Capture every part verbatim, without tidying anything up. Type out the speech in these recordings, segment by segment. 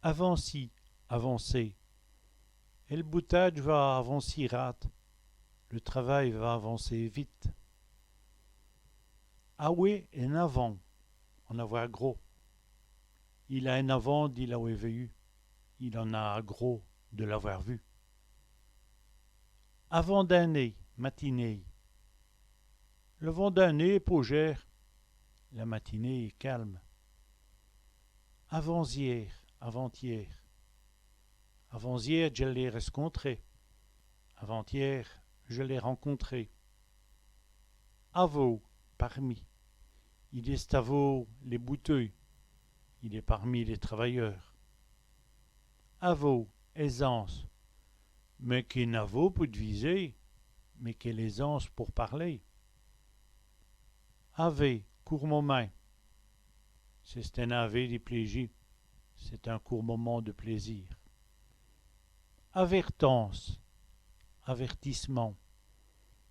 Avancî, avancer. El boutadje va avancî rade. Le travail va avancer vite. Awè èn-avant, en avoir gros. Il a èn-avant di l'awè vèyu. Il en a gros de l'avoir vu. Avant-din.ner, matinée. L'avant-din.ner èst pôjêre. La matinée est calme. Avans-yêr, avant-hier. Avans-yêr, dji l'é rèscontré. Avant-hier, je l'ai rencontré. Avau, parmi. Il èst avau lès bouteûs. Il est parmi les travailleurs. Avau, aisance. Mins qué-st-avau pou d'viser, mais quelle aisance pour parler. Avê, court moment. C'è-st-in avê di pléji. C'est un court moment de plaisir. Avèrtance, avertissement.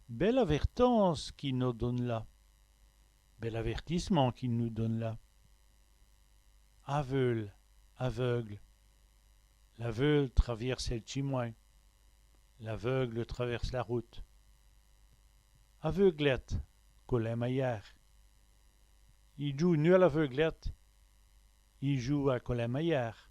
Bèle avèrtance qu'i nos done la. Bel avertissement qu'il nous donne là. Aveûle, aveugle. L'aveûle travièrse èl tchimwin. L'aveugle traverse la route. Aveûglète, colin-maillard. I djoûwe nu a l'aveûglète. Il joue à colin-maillard.